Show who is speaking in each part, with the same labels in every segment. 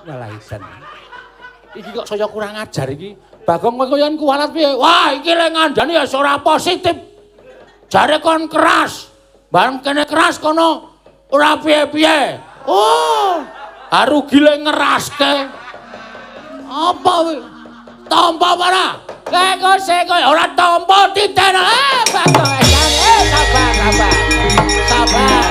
Speaker 1: Walah isen. Iki kok saya kurang ajar iki. Bagong kowe koyon kuwalat piye? Wah, iki lek ngandani ya ora positif. Jare kon keras. Bareng kene keras kono ora piye-piye. Oh, rugi lek ngeraske. Apa kuwi? Tampa ora? Kok sik kowe ora tampa titen. Bagong sabar, sabar. Sabar.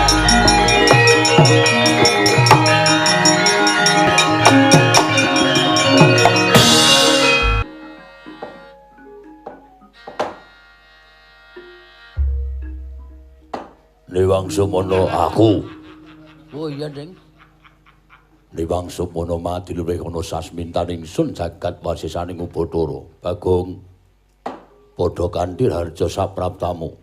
Speaker 2: Newang Sumono aku.
Speaker 1: Oh iya, Ding.
Speaker 2: Newang Sumono mati luwih ana sasmintaning sun jagat wasisaning Ubathara. Bagong padha kanthi harja sapraptamu.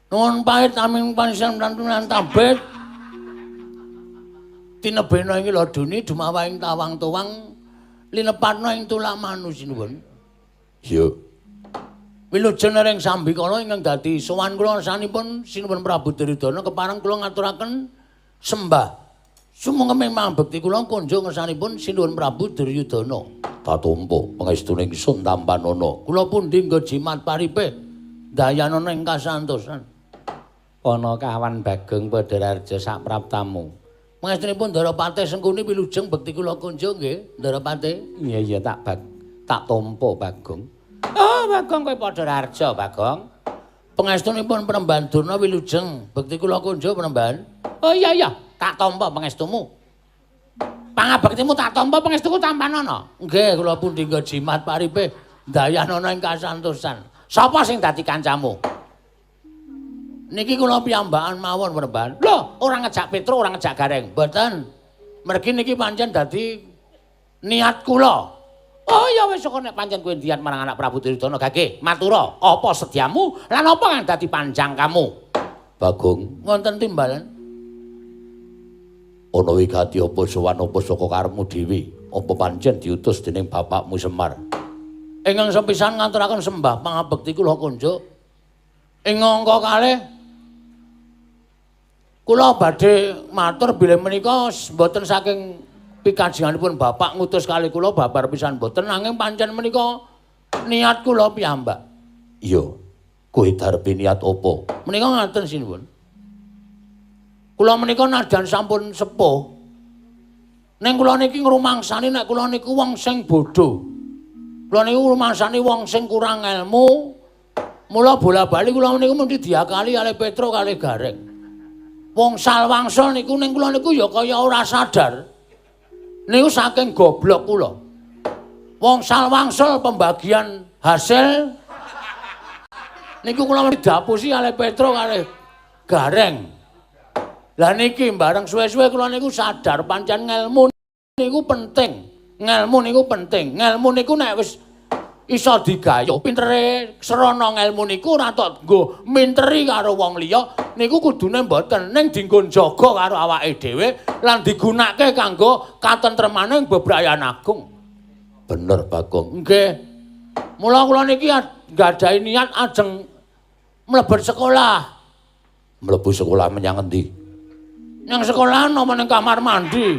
Speaker 1: Nuwun pahit amin panjenengan lantunan tabet. Tinebena ing laduni dumawa ing tawang-tawang linepatna ing tulak manusinuwun.
Speaker 2: Iya.
Speaker 1: Wilujeng ring sambikala ingkang dadi sowan kula sanipun Sinuwun Prabu Duryudana kepareng kula ngaturaken sembah sumangga mambekti kula kunjung ngersanipun Sinuwun Prabu Duryudana.
Speaker 2: Tatumpa pangestune ingsun tampanana.
Speaker 1: Kula pundi nggo jimat paripe dayanana ing kasantosan. Ana kawan Bagong Padhararja sapraptamu. Pangestunipun Ndarapate Sengkuni wilujeng bekti kula kunjung nggih, Ndarapate. Iya iya tak tampa Bagong. Oh, Bagong kowe padha raharja, Bagong. Pangestunipun Penemban Durna wilujeng bekti kula kunjung Penemban. Oh iya iya, tak tampa pangestumu. Pangabektimu tak tampa pangestuku tampanana. Nggih, kula pundi nggo jimat paripe dayanana ing kasantosan. Sapa sing dadi kancamu? Niki kula piyambakan mawon Penemban. Lho, ora ngejak Petro, ora ngejak Gareng. Mboten. Mergi niki pancen dadi niat kula. Oh ya wis kok nek pancen kowe niat marang anak Prabu Duryudana gage matura apa sediamu lan apa kang dadi panjang kamu?
Speaker 2: Bagong,
Speaker 1: wonten timbalan.
Speaker 2: Ana wigati apa sowan apa saka karepmu dhewe? Apa pancen diutus dening bapakmu Semar?
Speaker 1: Ingkang sepisan ngaturaken sembah pangabekti kula kunjuk. Ing angka kalih kula badhe matur bilih menika mboten saking pikajenganipun bapak ngutus kali kula babar pisan mboten, nanging pancen menika niat kula piyambak.
Speaker 2: Iya, kowe darbe niat apa?
Speaker 1: Menika ngaten sinuwun. Kula menika nadyan sampun sepuh. Ning kula niki ngrumangsani nek kula niku wong sing bodho. Kula niku ngrumangsani wong sing kurang ilmu. Mula bola-bali kula niku mesti diakali kalih Petro kalih Gareng. Wong salwangsul niku ning kula niku ya kaya ora sadar. Niku saking goblok kula. Wong salwangsul pembagian hasil niku kula didapusi kalih Petro kalih Gareng. Lah niki bareng suwe-suwe kula niku sadar pancen ngelmu niku penting. Ngelmu niku penting. Ngelmu niku nek wis iso digayuh pintere srana ngelmu niku ora tok nggo minteri karo wong liya niku kudune mboten, ning dinggo njaga karo awake dhewe lan digunakake kanggo katentremaning bebrayan agung.
Speaker 2: Bener Bagong.
Speaker 1: Nggih. Mula kula niki nggadahi niat ajeng mlebet sekolah.
Speaker 2: Mlebu sekolah menyang endi?
Speaker 1: Nang sekolahan apa ning kamar mandi?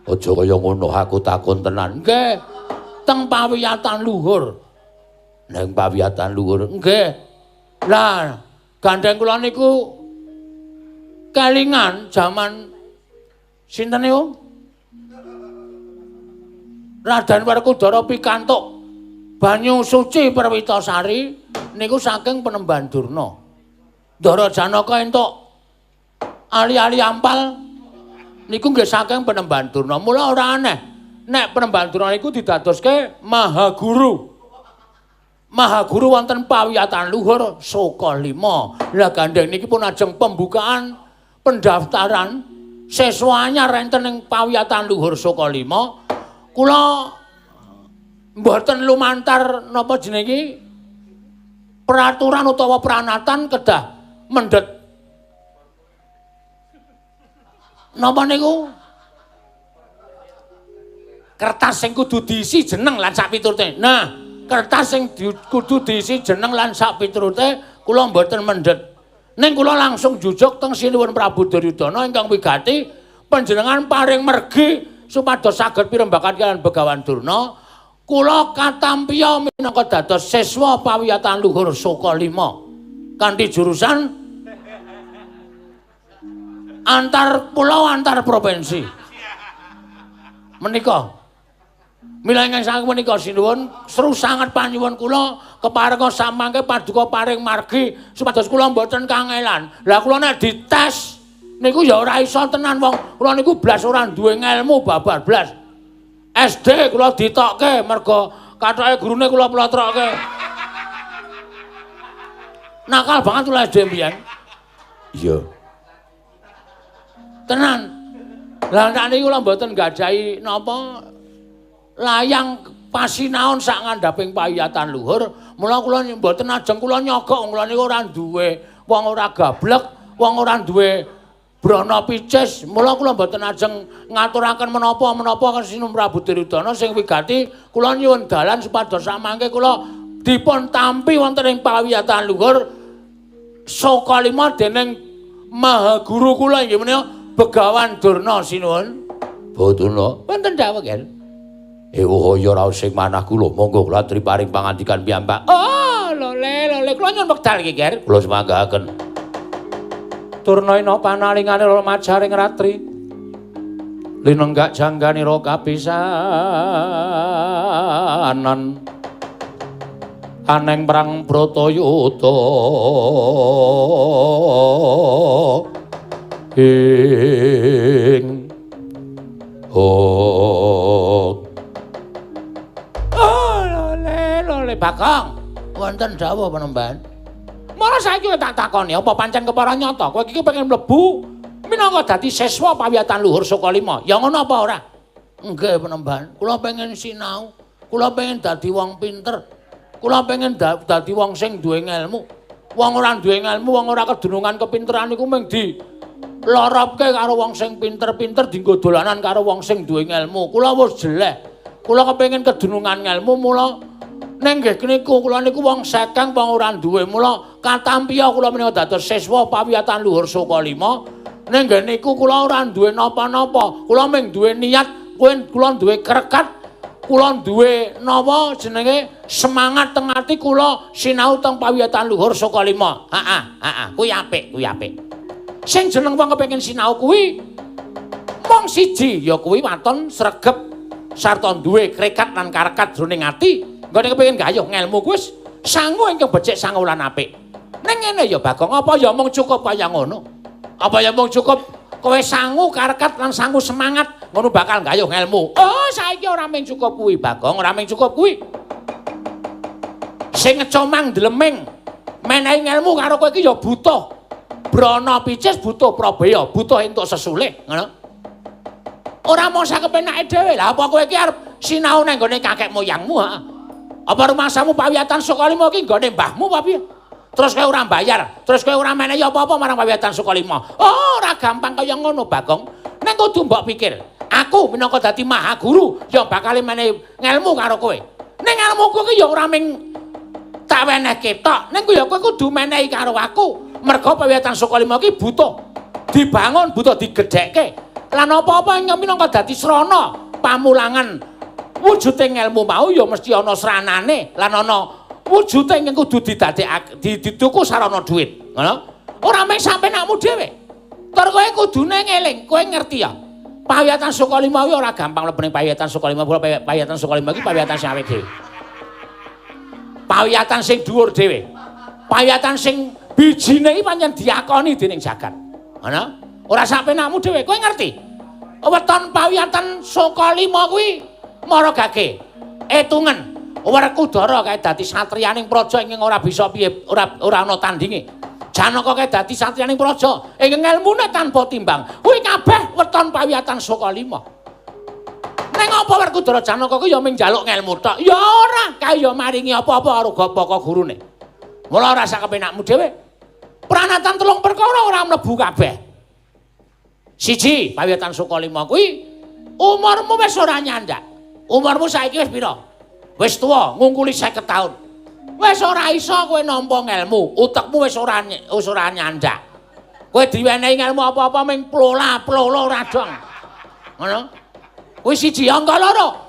Speaker 2: Aja kaya ngono, aku takon tenan.
Speaker 1: Nggih. Teng pawiyatan luhur.
Speaker 2: Nang pawiyatan luhur.
Speaker 1: Nggih. Lah, gandeng kula niku kelingan jaman sinten niku? Raden Werkudara pikantuk banyu suci Perwitasari niku saking Penemban Durna. Ndara Janaka entuk ali-ali ampal niku nggih saking Penemban Durna. Mula ora aneh nek Penemban Durna niku didadoske Mahaguru. Mahaguru wonten pawiyatan luhur Soka 5. Lah gandeng niki pun ajeng pembukaan pendaftaran siswa anyar enten ing pawiyatan luhur Soka 5. Kula mboten lumantar napa jenenge iki peraturan utawa pranatan kedah mendhet napa niku kertas sing kudu diisi jeneng lan sak piturute. Nah, kertas sing kudu diisi jeneng lan sak piturute kula mboten mendhet. Ning kula langsung jujuk teng Sinuwun Prabu Duryudana ingkang wigati Panjenengan paring mergi supados saged pirembakan kaliyan Begawan Durna. Kula katampiya minangka dados siswa pawiyatan luhur Soka 5 kanthi jurusan antar pulau antar provinsi. Menika mila ingkang sanget menika sinuwun seru sanget panyuwun kula keparenga samangke paduka paring margi supados kula mboten kangelan. Lah kula nek dites niku ya ora iso tenan wong kula niku blas ora duwe ngelmu babar blas. SD kula ditokke mergo kathoke gurune kula plotrokke. Nakal banget kula SD mbiyen.
Speaker 2: Iya.
Speaker 1: Tenan. Lah nek niku kula mboten gadahi napa layang pasinaon sak ngandhaping pawiyatan luhur, mula kula mboten ajeng kula nyogok kula niku ora duwe wong ora gablek, wong ora duwe brana picis, mula kula mboten ajeng ngaturaken menapa-menapa Sinun Prabu Duryudana sing wigati kula nyuwun dalan supados samangke kula dipun tampi wonten ing pawiyatan luhur Soka 5 dening Maha Guru kula inggih menika Begawan Durna sinuwun.
Speaker 2: Durna
Speaker 1: wonten dawuh nggih.
Speaker 2: Ewuh ya raos sing manah kula, monggo kula aturi paring pangandikan piyambak.
Speaker 1: Oh, lole lole kula nyuwun wekdal iki, Ger.
Speaker 2: Kula sumanggaken.
Speaker 1: Durna ina panalingane majaring ratri. Linenggak jangganira kapisanan. Aneng perang Bratayuda. Ing oh. Bagong, wonten dawuh penemban. Mara saiki tak takoni, apa pancen kepara nyata kowe iki pengen mlebu minangka dadi siswa pawiyatan luhur Soka 5? Ya ngono apa ora? Nggih penemban, kula pengen sinau, kula pengen dadi wong pinter. Kula pengen dadi wong sing duwe ngelmu. Wong ora duwe ngelmu, wong ora kedunungan kepinteran iku mung di loropke karo wong sing pinter-pinter, dienggo dolanan karo wong sing duwe ngelmu. Kula wis jeleh. Kula kepengin kedunungan ngelmu mula ning nggih niku kula niku wong sekeng wong ora duwe mula katampiya kula menika dados siswa pawiyatan luhur Soka 5. Ning nggih niku kula ora duwe napa-napa, kula mung duwe niat, kula duwe krekat, kula duwe napa jenenge semangat teng ati kula sinau teng pawiyatan luhur Soka 5. Heeh, heeh, kuwi apik, kuwi apik. Sing jeneng wong kepengin sinau kuwi mung siji ya kuwi waton sregep sarta duwe krekat lan karekat jroning ati. Nggone kepengin gayuh ngelmu kuwi wis sangu ingkang becik sangu lan apik. Ning ngene ya Bagong, apa ya mung cukup kaya ngono? Apa ya mung cukup kowe sangu karekat lan sangu semangat ngono bakal gayuh ngelmu? Oh, saiki ora mung cukup kuwi Bagong, ora mung cukup kuwi. Sing ngecomang dleming menehi ngelmu karo kowe iki ya butuh brana picis, butuh prabeya, butuh entuk sesulih, ngono. Ora mung sakepenake dhewe. Lah apa kowe iki arep sinau nang nggone kakek moyangmu, ha? Apa rumangsamu pawiyatan Soka 5 iki nggone mbahmu apa piye? Terus kowe ora mbayar, terus kowe ora menehi apa-apa marang pawiyatan Soka 5. Oh, ora gampang kaya ngono, Bagong. Ning kudu mbok pikir, aku minangka dadi maha guru ya bakal menehi ngelmu karo kowe. Ning ngelmuku iki ya ora ming tak wenehke tok, ning ya kowe kudu menehi karo aku. Merga pawiyatan Soka 5 iki butuh dibangun, butuh digedhekke. Lan apa-apa ing minangka dadi srana pamulangan wujude ngelmu mau ya mesti ana sranane lan ana wujude ingkang kudu didadekake dituku sarana dhuwit, ngono. Ora mung sampenakmu dhewe. Tur kowe kudune ngeling, kowe ngerti ya. Pawiyatan Soka 5 kuwi ora gampang mlebu ning pawiyatan Soka 5. Pawiyatan Soka 5 iki pawiyatan sing awake dhewe. Pawiyatan sing dhuwur dhewe. Pawiyatan sing bijine iki pancen diakoni dening jagat. Ngono. Ora sampenakmu dhewe, kowe ngerti. Weton pawiyatan Soka 5 kuwi mara gage etungen Werkudara kae dadi satriyaning praja ingkang ora bisa piye, ora ana tandinge. Janaka kae dadi satriyaning praja ingkang elmune tanpa timbang. Kuwi kabeh weton pawiyatan Soka 5. Ning apa Werkudara Janaka kuwi ya mung njaluk ngelmu tok? Ya ora, kae ya maringi apa-apa karo bapa gurune. Mula ora sak kepenakmu dhewe. Pranatan telung perkara ora mlebu kabeh. Siji, pawiyatan Soka 5 kuwi umurmu wis ora nyandak. Umurmu saiki wis pira? Wis tuwa, ngungkuli 50 taun. Wis ora iso kowe nampa ngelmu, utekmu wis ora nyandak. Kowe diwenehi ngelmu apa-apa ming plola-plolo ora dong. Ngono. Kuwi siji, angka loro.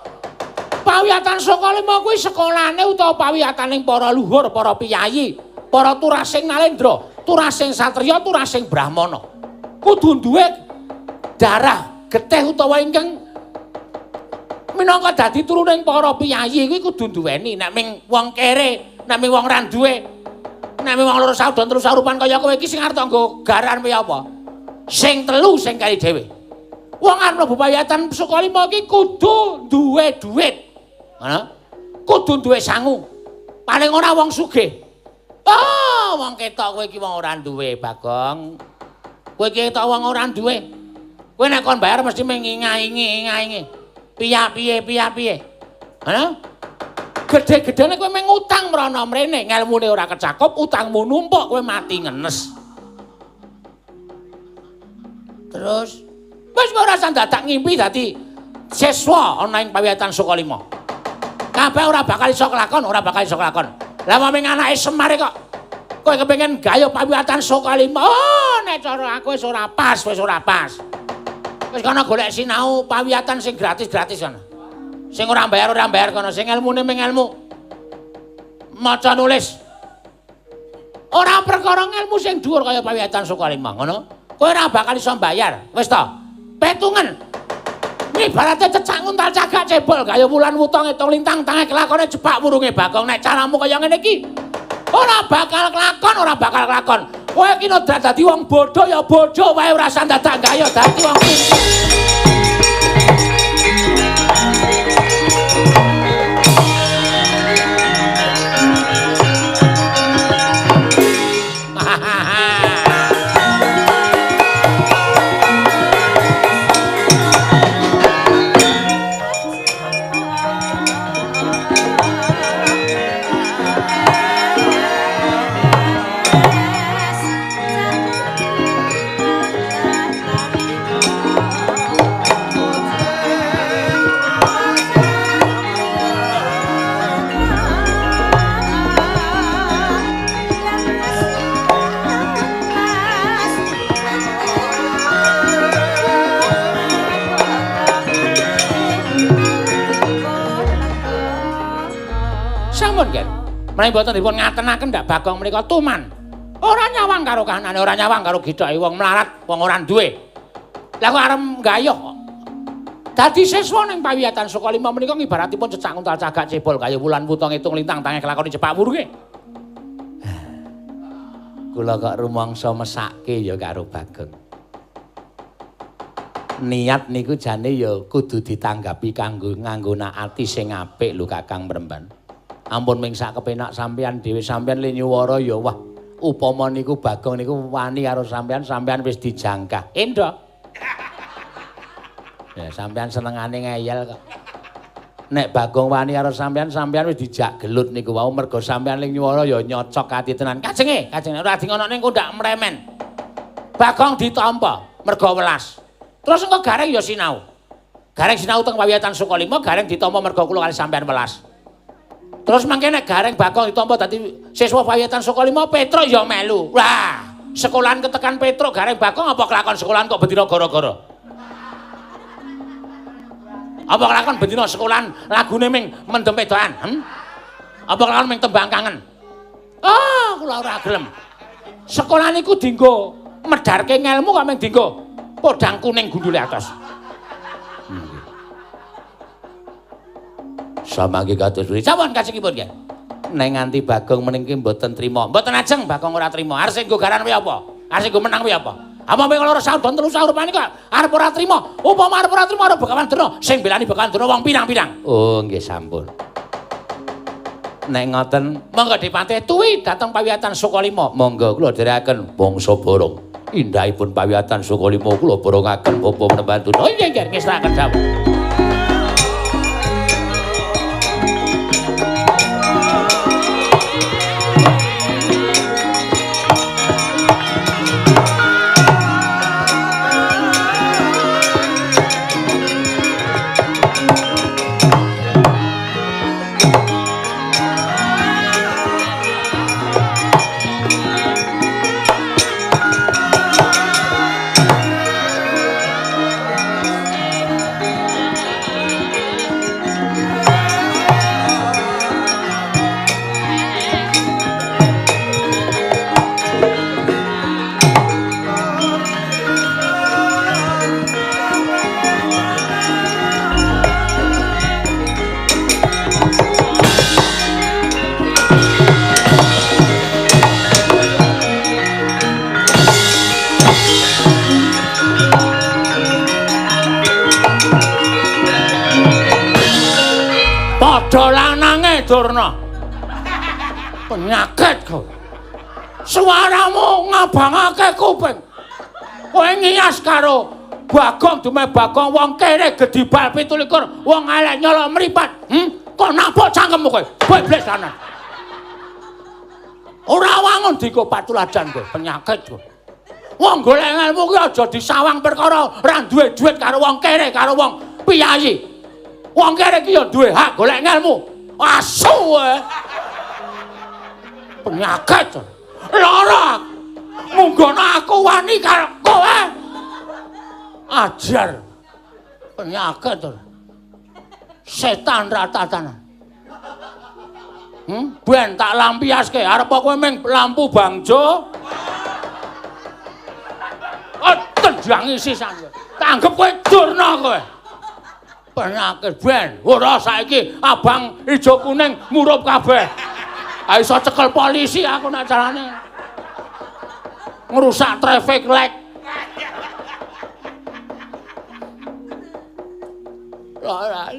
Speaker 1: Pawiyatan Sukalima kuwi sekolahane utawa pawiyataning para luhur, para piyayi, para turasing nalendra, turasing satriya, turasing brahmana. Kudu duwe darah getih utawa ingkang minangka dadi turuning para piyayi kuwi kudu duweni. Nek ming wong kere, nek ming wong ra duwe, nek ming wong loro saudon telu sarupan kaya kowe iki sing arep tanggo garan piye apa? Sing telu sing kali dhewe. Wong arep mlebu pawiyatan Sukalima iki kudu duwe dhuwit. Ngono? Kudu duwe sangu. Paling ora wong sugih. Oh, wong ketok kowe iki wong ora duwe, Bagong. Kowe iki ketok wong ora duwe. Kowe nek kon bayar mesti mengingaingi-ingaingi. Piye piye. Ngono? Gedhe-gedhene kowe mung utang mrana mrene, ngelmune ora kecakup, utangmu numpuk, kowe mati ngenes. Terus wis ora usah dadak ngimpi dadi siswa ana ing pawiyatan Sukalima. Kabeh ora bakal iso kelakon, ora bakal iso kelakon. Lah wong anake Semar kok kowe kepengin gayuh pawiyatan Sukalima. Oh, nek cara aku wis ora pas, wis ora pas. Wis kono golek sinau pawiyatan sing gratis-gratis kono. Sing ora bayar kono, sing ilmune mung ilmu maca nulis. Ora perkara ngelmu sing dhuwur kaya pawiyatan Sukalima, ngono. Kowe ora bakal iso mbayar. Wis to. Petungen. Ibarate cecak nguntal cagak cebol kaya wulan wuta ngitung lintang tange kelakone jebak wurunge Bagong. Nek caramu kaya ngene iki ora bakal kelakon, ora bakal kelakon. Kowe iki nek dadi wong bodho ya bodho wae, ora usah dadak gaya dadi wong pinter. Menawi mboten dipun ngatenaken ndak Bagong menika tuman. Ora nyawang karo kahanane, ora nyawang karo githake wong mlarat, wong ora duwe. Lah kok arep nggayuh kok. Dadi siswa ning pawiyatan Sukalima menika ngibaratipun cecak nguntal cagak cebol kaya wulan wuta ngitung lintang tange kelakoni jepak wurunge. Kula kok rumangsa mesake ya karo Bagong. Niat niku jane ya kudu ditanggapi kanggo nganggo ati sing apik lho Kakang Mremban. Ampun ming sak kepenak sampean dhewe, sampean le nyuwara ya wah upama niku Bagong niku wani karo sampean, sampean wis dijangkah. Endho. Ya sampean senengane ngeyel kok. Nek Bagong wani karo sampean, sampean wis dijak gelut niku wau mergo sampean le nyuwara ya nyocok ati tenan. Kajenge, kajenge ora di ngonokne engko ndak mremen. Bagong ditampa mergo welas. Terus engko Gareng ya sinau. Gareng sinau teng pawiyatan Sukalima, Gareng ditampa mergo kula kali sampean welas. Terus mangke nek Gareng Bagong ditampa dadi siswa pawiyatan Sukalima, Petruk ya melu. Wah, sekolahan ketekan Petruk Gareng Bagong apa kelakon sekolahan kok bendina gara-gara? Apa kelakon bendina sekolahan lagune ming mendem wedokan? Apa kelakon ming tembang kangen? Ah, kula ora gelem. Sekolahan iku dienggo medharke ngelmu kok ming dienggo podang kuning gundule atos. Samangke kados pundi? Sampun kajengipun nggih. Nek nganti Bagong meniki mboten trima. Mboten ajeng Bagong ora trima. Arep sing nggo garan kuwi apa? Arep sing nggo menang kuwi apa? Apa mung loro saudon telu saurupane kok arep ora trima. Upama arep ora trima arep Begawan Durna, sing belani Begawan Durna wong pirang-pirang. Oh, nggih sampun. Nek ngoten, monggo dipatih tuwi dhateng pawiyatan Sukalima. Monggo kula dherekaken bangsa Barong. Indahipun pawiyatan Sukalima kula borongaken bapa Mremban Durna. Oh nggih, nggih, ngestakaken dawuh. Padha lanange Durna. Penyakit kowe. Suaramu ngabangake kuping. Kowe ngiyas karo Bagong dume Bagong wong kere gedhi bal 27 wong elek nyolok mripat. Kok nabok cangkemmu kowe? Bebles ana. Ora wangun diko patuladan kowe, penyakit kowe. Wong golek ilmu ki aja disawang perkara ora duwe duit karo wong kere karo wong piyayi. Wong kere ki ya duwe hak golek ilmu. Asu kowe. Penyakit. Lara. Munggono aku wani karo kowe. Ajar. Penyakit. Setan ratatanan. Ben tak lampiaske, arep kowe ming lampu bangjo. Oh, tendangi sisan kowe. Tanggep kowe Durna kowe. Penyakit ben. Ora saiki abang ijo kuning murup kabeh. Ha iso cekel polisi aku nek carane. Ngrusak traffic light. Ora.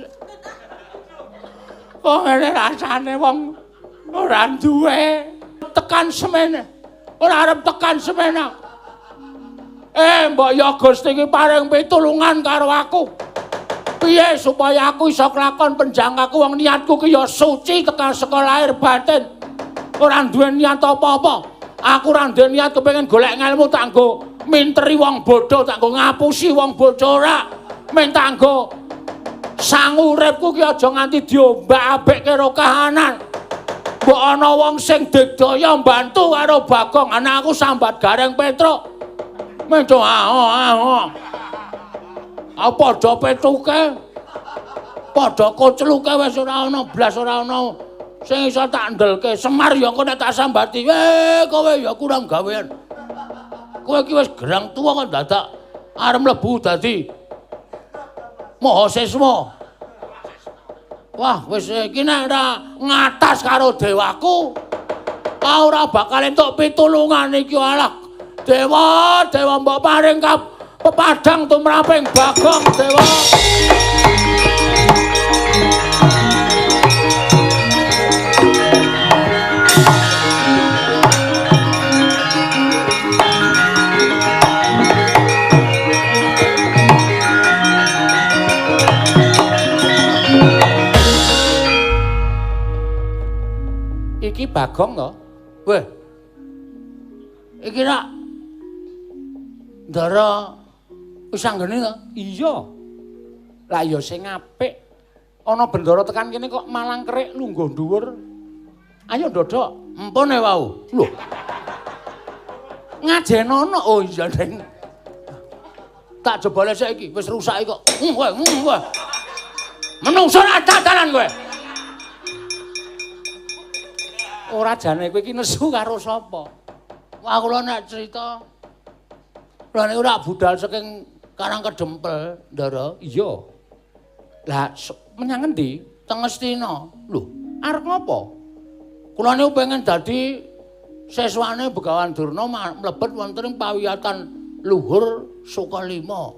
Speaker 1: Kok ngene rasane wong ora duwe tekan semene. Ora arep tekan semene. Mbok ya Gusti iki paring pitulungan karo aku. Piye supaya aku iso kelakon penjangkaku wong niatku ki ya suci tekan saka lahir batin. Ora duwe niat apa-apa. Aku ora duwe niat kepengin golek ngelmu tak nggo minteri wong bodho, tak nggo ngapusi wong bodho ora. Men tak nggo sangu uripku ki aja nganti diombak-ambek karo kahanan. Mbok ana wong sing digdaya mbantu karo Bagong, anakku sambat Gareng Petruk. Mendo aho. Ah padha petruke. Padha kocluke wis ora ana blas ora ana sing iso tak ndelke. Semar ya engko nek tak sambati, kowe ya kurang gawean. Kowe iki wis gerang tuwa kok dadak arep mlebu dadi Mahasiswa. Wah, wis iki nek ora ngatas karo dewaku, ora bakal entuk pitulungan iki alah. Dewa, dewa mbok paring pepadang tumraping Bagong dewa. Iki Bagong to? Weh. Iki rak Ndara wis anggene to? Iya. Lah ya sing apik. Ana bendara tekan kene kok malang kerik lungguh dhuwur. Ayo ndodok. Empone wau. Lho. Ngajenono. Oh iya, Deng. Tak jebole saiki wis rusak kok. Kowe, kowe. Menungso ra dadalan kowe. Ora jane kowe iki nesu karo sapa? Wah kula nek cerita kula niku rak budal saking Karang Kedempel, Ndara. Iya. Lah menyang endi? Teng Ngastina. Lho, arep ngopo? Kula niku pengen dadi siswane Begawan Durna mlebet wonten ing pawiyatan luhur Sukalima.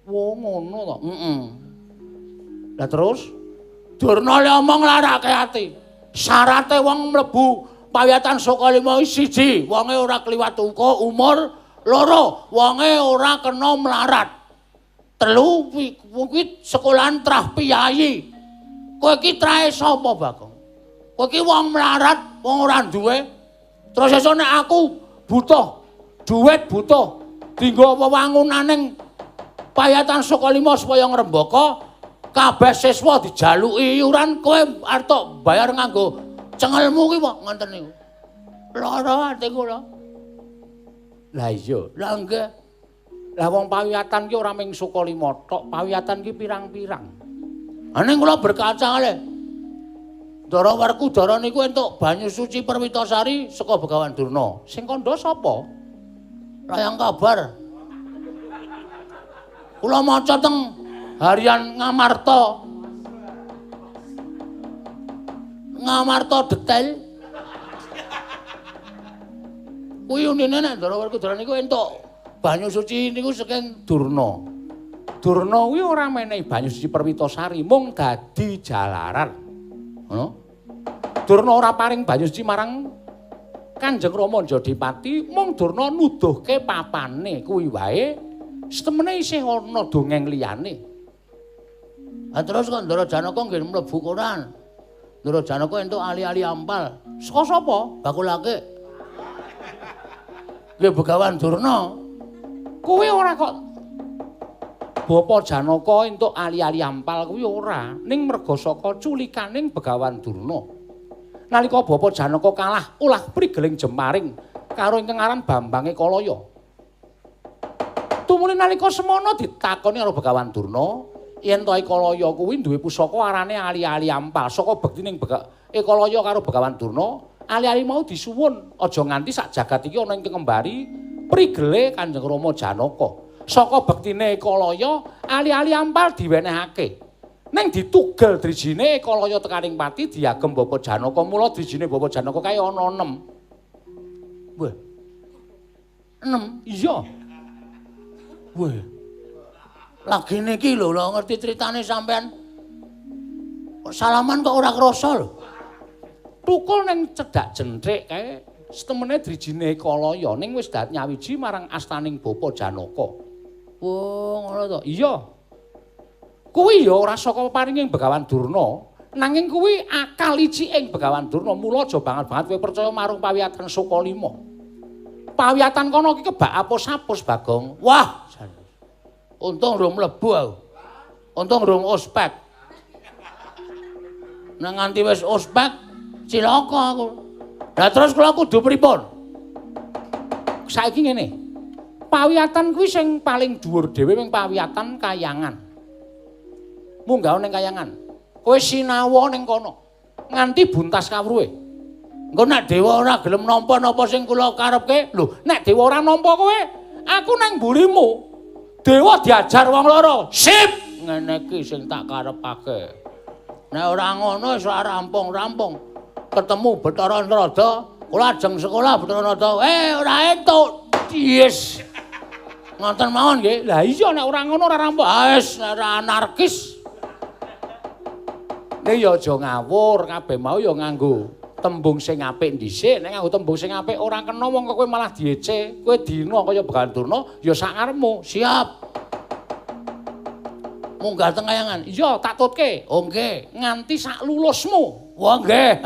Speaker 1: Wo ngono to. Heeh. Lah terus Durna le omong larake ati. Syarate wong mlebu pawiyatan Sukalima siji, wonge ora kliwat uka umur. Loro, wonge ora kena melarat. Telu, kuwi sekolahan trah piyayi. Kowe iki trahe sapa, Bagong? Kowe iki wong melarat, wong ora duwe. Terus esuk nek aku butuh duit, butuh dienggo wewangunaning payatan Sukalima supaya ngrembaka, kabeh siswa dijaluki iuran, kowe arep tok bayar nganggo cengelmu ki kok ngoten niku. Lara ati kula. Lah iya, lah nggih. Lah wong pawiyatan ki ora mung Sukalima tok, pawiyatan ki pirang-pirang. Ning kula berkaca le. Ndara Werkudara niku entuk banyu suci Perwitasari saka Begawan Durna. Sing kandha sapa? Layang kabar. Kula maca teng Harian Ngamarta. Ngamarta detail. Kuwi unine nek Ndara Werkudara niku entuk banyu suci niku saking Durna. Durna kuwi ora menehi banyu suci Perwitasari, mung dadi jalaran. Ngono. Durna ora paring banyu suci marang Kanjeng Rama Jodipati, mung Durna nuduhke papane kuwi wae. Setemene isih ana dongeng liyane.
Speaker 2: Ha terus kok Ndara Janaka nggih mlebu koran. Ndara Janaka entuk ali-ali ampal.
Speaker 1: Saka sapa?
Speaker 2: Bakulake. Nggih Begawan Durna.
Speaker 1: Kuwi ora kok Bapa Janaka entuk ali-ali ampal kuwi ora, ning merga saka culikaning Begawan Durna. Nalika Bapa Janaka kalah ulah prigeling jemaring karo ingkang aran Bambang Ekalaya. Tumuli nalika semono ditakoni karo Begawan Durna, yen to Ekalaya kuwi duwe pusaka arane ali-ali ampal. Saka bektining Ekalaya karo Begawan Durna, ali-ali mau disuwun aja nganti sak jagat iki ana ingkang ngembari prigele Kanjeng Rama Janaka. Saka bektine Ekalaya, ali-ali ampal diwenehake. Ning ditugel drijine Ekalaya tekaning pati diagem Bapa Janaka. Mula drijine Bapa Janaka kae ana 6.
Speaker 2: Wah. 6?
Speaker 1: Iya.
Speaker 2: Wah. Lagi niki lho, lho ngerti critane sampean. Kok salaman kok ora krasa lho.
Speaker 1: Tukul ning cedhak jentrik kae setemene drijine Ekalaya ning wis dat nyawiji marang astaning Bapa Janaka.
Speaker 2: Oh, ngono to.
Speaker 1: Iya. Kuwi ya ora saka paringing Begawan Durna, nanging kuwi akal iciking Begawan Durna. Mula aja banget-banget kowe percaya marang pawiyatan Sukalima. Pawiyatan kono iki kebak apus-apus, Bagong.
Speaker 2: Wah, untung rung mlebu aku. Untung rung ospek. Nek nganti wis ospek, cilaka aku. Lah terus kula kudu pripun?
Speaker 1: Saiki ngene. Pawiyatan kuwi sing paling dhuwur dhewe ming pawiyatan kayangan. Munggah ning kayangan. Kowe sinawa ning kono. Nganti buntas kawruhe.
Speaker 2: Engko nek dewa ora gelem nampa napa sing kula karepke?
Speaker 1: Lho, nek dewa ora nampa kowe, aku nang mburimu. Dewa diajar wong loro.
Speaker 2: Sip, ngene iki sing tak karepake. Nek ora ngono wis ora rampung-rampung. Ketemu Bathara Narada, kula ajeng sekolah Bathara Narada. Ora entuk. Yes. Ngoten mawon nggih.
Speaker 1: Lah iya nek ora ngono ora rampung.
Speaker 2: Ah wis ora anarkis.
Speaker 1: Nek ya aja ngawur, kabeh mau ya nganggo tembung sing apik dhisik. Nek nganggo tembung sing apik ora kena wong kok kowe malah diece. Kowe dina kaya Begawan Durna ya sak karepmu.
Speaker 2: Siap. Munggah teng kayangan.
Speaker 1: Iya, tak tutke.
Speaker 2: Oh nggih,
Speaker 1: nganti sak lulusmu.
Speaker 2: Wah nggih.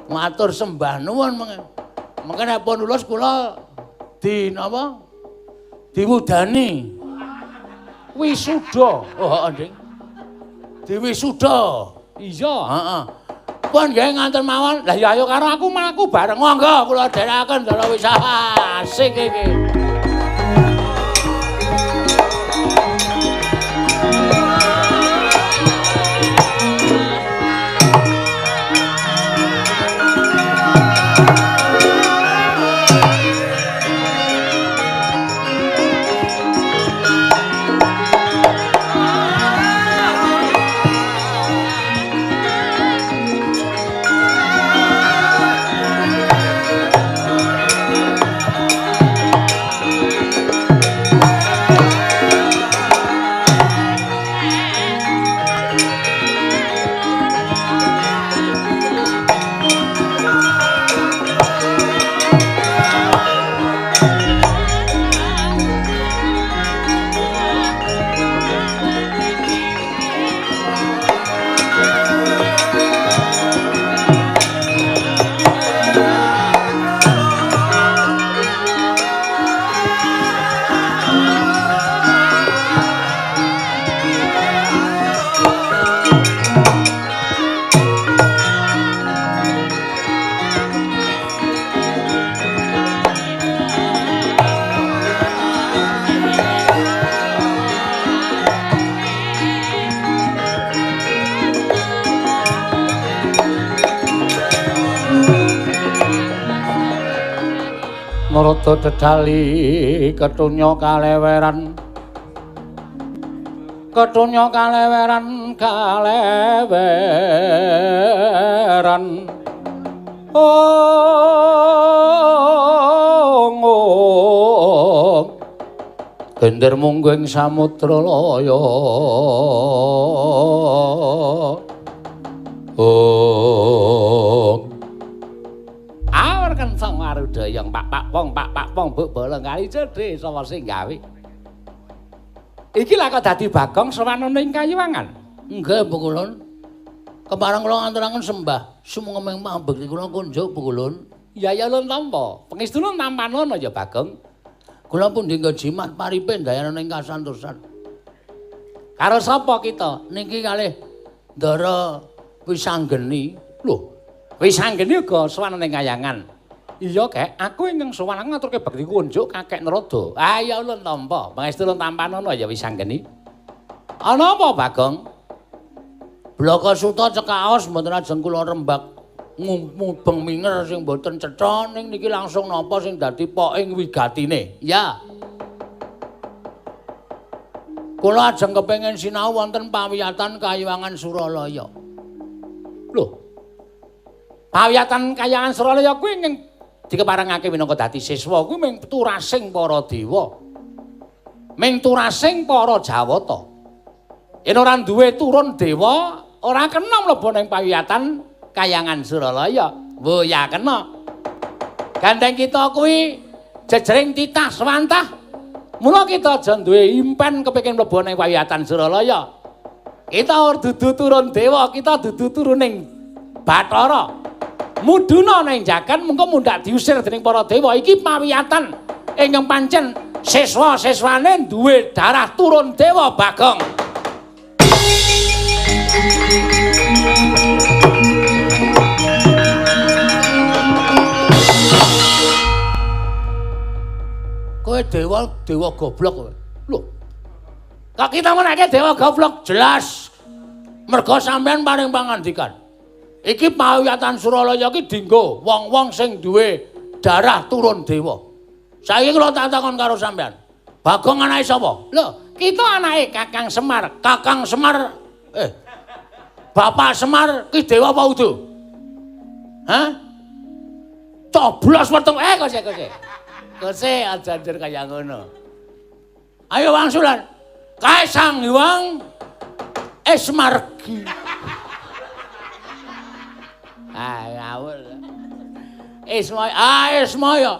Speaker 2: Matur sembah nuwun mengke. Mengke nek pun lulus kula di napa? Diwudani.
Speaker 1: Wisuda.
Speaker 2: Oh, heeh, Ding. Diwisuda.
Speaker 1: Iya,
Speaker 2: heeh. Pun nggih nganten mawon.
Speaker 1: Lah ya ayo karo aku mlaku bareng.
Speaker 2: Monggo kula dherekaken Ndara Wisa. Asik iki.
Speaker 1: Narada dedali ketunya kaleweran, ketunya kaleweran, kaleweran. Oh, oh,
Speaker 2: gender munggu ing samudra laya. Awur kenceng warudayang pak pak pong pak pak pong buk bolong kali cedhe sapa sing gawe. Iki lha kok dadi Bagong sowan ning Kayuwangan.
Speaker 1: Nggih, Pukulun. Kepareng kula ngaturaken sembah sumenging pambekti kula kunjuk Pukulun.
Speaker 2: Ya ya ulun tampa. Pengestune tampanono ya Bagong.
Speaker 1: Kula pundi nggo jimat paripe ndayana ing kasantosan.
Speaker 2: Karo sapa kita?
Speaker 1: Niki kalih Ndara Wisanggeni.
Speaker 2: Lho, Wisanggeni uga sowan ning Kayangan. Iya, Kek, aku ingkang sowan ngaturke bekti kunjuk Kakek Narada. Ah ya ulun tampa. Pangestu ulun tampanono ya Wisanggeni. Ana apa, Bagong?
Speaker 1: Blaka Suta cekaos mboten ajeng kula rembak mubeng minger sing mboten cetha ning niki langsung napa sing dadi poking wigatine.
Speaker 2: Ya.
Speaker 1: Kula ajeng kepengin sinau wonten pawiyatan Kayuwangan Suralaya.
Speaker 2: Lho. Pawiyatan Kayangan Suralaya kuwi ingkang dikeparengake minangka dadi siswa kuwi ming turasing para dewa. Ming turasing para Jawata. Yen ora duwe turun dewa, ora kena mlebu ning pawiyatan Kayangan Suralaya. Wo ya kena. Gandeng kita kuwi jejering titah swantah. Mula kita aja duwe impen kepengin mlebu ning pawiyatan Suralaya. Kita ora dudu turun dewa, kita dudu turuning Bathara. Mudhuna ning jagan mengko mundhak diusir dening para dewa. Iki pawiyatan ingkang pancen siswa-siswane duwe darah turun dewa, Bagong.
Speaker 1: Kowe dewa, dewa goblok kowe.
Speaker 2: Lho. Kok kita menake dewa goblok?
Speaker 1: Jelas. Merga sampean paring pangandikan. Iki pawiyatan Suralaya iki dinggo wong-wong sing duwe darah turun dewa. Saiki kula tak takon karo sampean. Bagong anake sapa?
Speaker 2: Lho, kita anake Kakang Semar.
Speaker 1: Kakang Semar Bapak Semar ki dewa apa udu? Hah? Coblos weteng
Speaker 2: kose. Kose aja njur kaya ngono.
Speaker 1: Ayo wangsulan. Kae Sang Hyang Esmargi.
Speaker 2: Ah ngawur.
Speaker 1: Ismaya, ah Ismaya.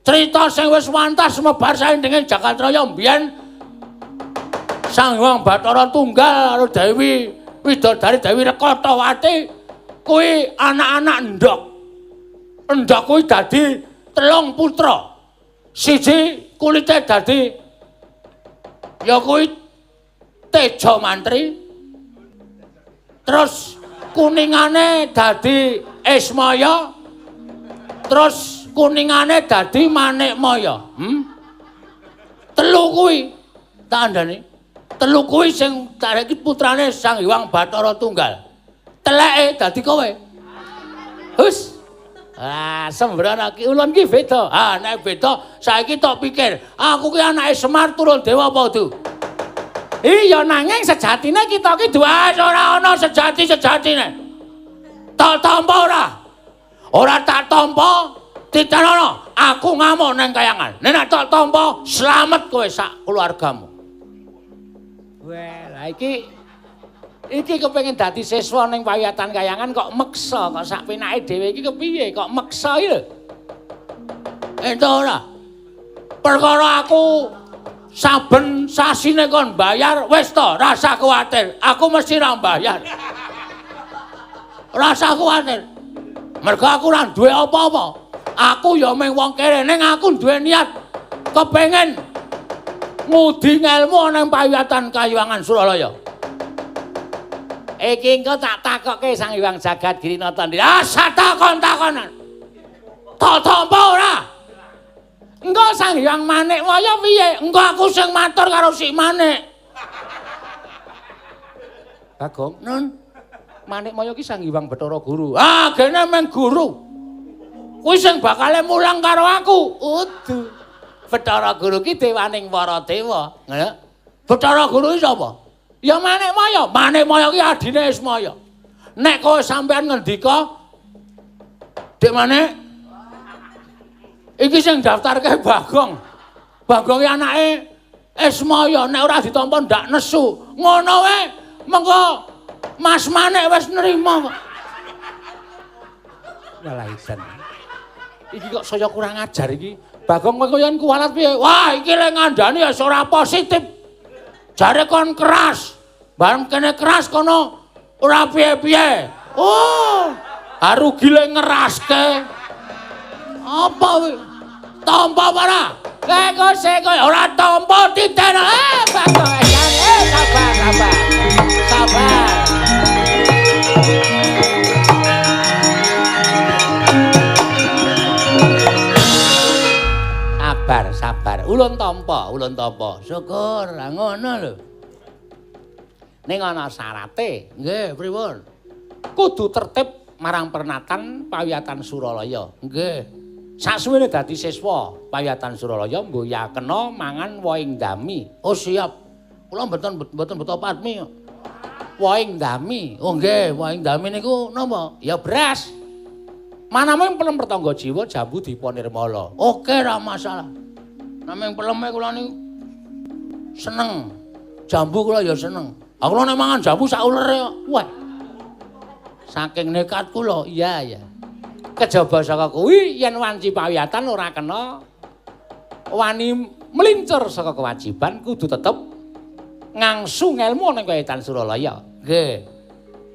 Speaker 1: Crita sing wis wantas sumebar saindenging Jagatraya mbiyen Sang Hyang Bathara Tunggal karo Dewi Widodari Dewi Rekatawati kuwi anak-anak endhog. Endhog kuwi dadi telung putra. Siji kulite dadi ya kuwi Teja Mantri. Terus kuningane dadi Ismaya. Terus kuningane dadi Manikmaya. Telu kuwi tak andhani. Telu kuwi sing iki putrane Sang Hyang Bathara Tunggal. Teleke dadi kowe.
Speaker 2: Hus. Ah, sembrono ki ulun ki beda.
Speaker 1: Ah, nek beda saiki tok pikir, aku ki anake Semar turun dewa apa udu?
Speaker 2: Iya, nanging sejatine kita ki
Speaker 1: duwe ora ana sejati-sejatine. Tak tampa ora? Ora tak tampa, titenono aku ngamuk nang Kayangan. Nek tak tampa, slamet kowe sak keluargamu.
Speaker 2: Wah, lah iki kepengin dadi siswa ning pawiyatan Kayangan kok meksa, kok sak penake dhewe iki kepiye kok meksa iki lho.
Speaker 1: Entuk ora? Perkara aku saben sasine kon bayar wis to, rasa kuwatir. Aku mesti ra bayar. Rasa kuwatir. Mergo aku ora duwe apa-apa. Aku ya mung wong kere ning aku duwe niat kepengin ngudi ngelmu nang pawiyatan Kayuwangan Suralaya.
Speaker 2: Iki engko tak takokke Sang Hyang Jagat Girinata.
Speaker 1: Ah, takon-takonan. Tak tampa ora?
Speaker 2: Engko Sang Hyang Manikmaya piye?
Speaker 1: Engko aku sing matur karo si Manik.
Speaker 2: Bagong,
Speaker 1: Nun.
Speaker 2: Manikmaya ki Sang Hyang Bathara Guru.
Speaker 1: Ah, gene meng guru. Kuwi sing bakale mulang karo aku.
Speaker 2: Udu. Bathara Guru ki dewaning para dewa.
Speaker 1: Ngono. Bathara Guru ki sapa? Ya Manikmaya. Manikmaya ki adine Ismaya. Nek kowe sampean ngendika, Dik Manik, iki sing daftarke Bagong. Bagong ki anake Ismaya, nek ora ditampa ndak nesu. Ngono wae, mengko Mas Manik wis nrima kok. Walah isan. Iki kok saya kurang ajar iki. Bagong kowe yen kuwalat piye? Wah, iki le ngandani ya ora positif. Jare kon keras. Bareng kene keras kono ora piye-piye. Oh, rugi le ngeraske. Apa kuwi? Tampa ora? Kok sik ora tampa titen. Bagong sabar, sabar. Sabar. Sabar, sabar. Ulun tampa, ulun tampa. Syukur, lah ngono lho. Ning ana syarate. Nggih, pripun? Kudu tertib marang pernatan Pawiyatan Suralaya. Nggih. Saksuwene dadi siswa Pawiyatan Suralaya mboya kena mangan wohing dami. Oh, siap. Kula mboten mboten beto patmi. Wohing dami. Oh nggih, wohing dami niku napa? Ya beras. Manaming pelem pertangga jiwa jambu dipa nirmala. Oke, ra masalah. Naming peleme kula niku seneng. Jambu kula ya seneng. Aku nek mangan jambu sak ulere kok. Wah. Saking nekat kula. Iya, iya. Kejaba saka kuwi yen wanci pawiyatan ora kena wani mlincur saka kewajiban kudu tetep ngangsu ngelmu ning Pawiyatan Suralaya. Nggih.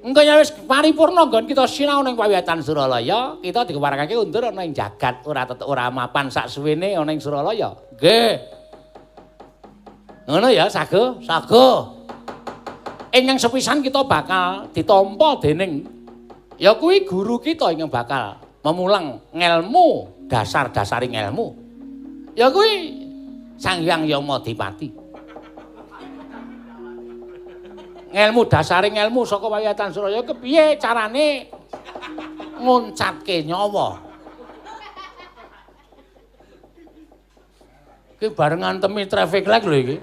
Speaker 1: Engko yen wis paripurna nggon kita sinau ning Pawiyatan Suralaya, kita dikeparakake undur ana ing jagat ora tetep ora mapan sak suwene ana ing Suralaya. Nggih. Ngono ya, Sago? Sago. Ingkang sepisan kita bakal ditampa dening ya kuwi guru kita ingkang bakal memulang ngelmu, dasar-dasaring ngelmu. Ya kuwi Sang Hyang Yamadipati. Ngelmu dasaring ngelmu saka Pawiyatan Suralaya kepiye carane nguncatke nyawa. Iki bareng ngantemi traffic light lho iki.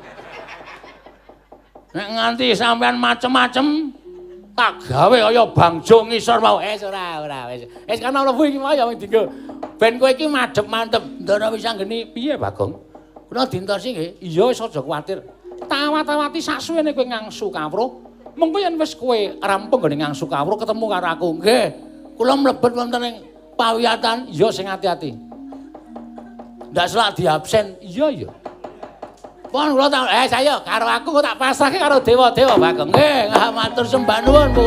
Speaker 1: Nek nganti sampean macem-macem tak gawe kaya bangjo ngisor mau. Ora ora wis. Wis kana mlebu iki mau ya dinggo. Ben kowe iki madhep mantep. Ndara wis anggeni piye Bagong? Kula dintosi nggih. Iya wis aja kuwatir. Tawat-tawati saksuwene kowe ngangsu kawruh. Mengko yen wis kowe rampung nggone ngangsu kawruh ketemu karo aku. Nggih. Kula mlebet wonten ing pawiyatan. Iya sing ati-ati. Ndak selak diabsen. Iya iya. Pon kula tak saya karo aku kok tak pasrahke karo dewa-dewa Bagong. Nggih, matur sembah nuwun Bu.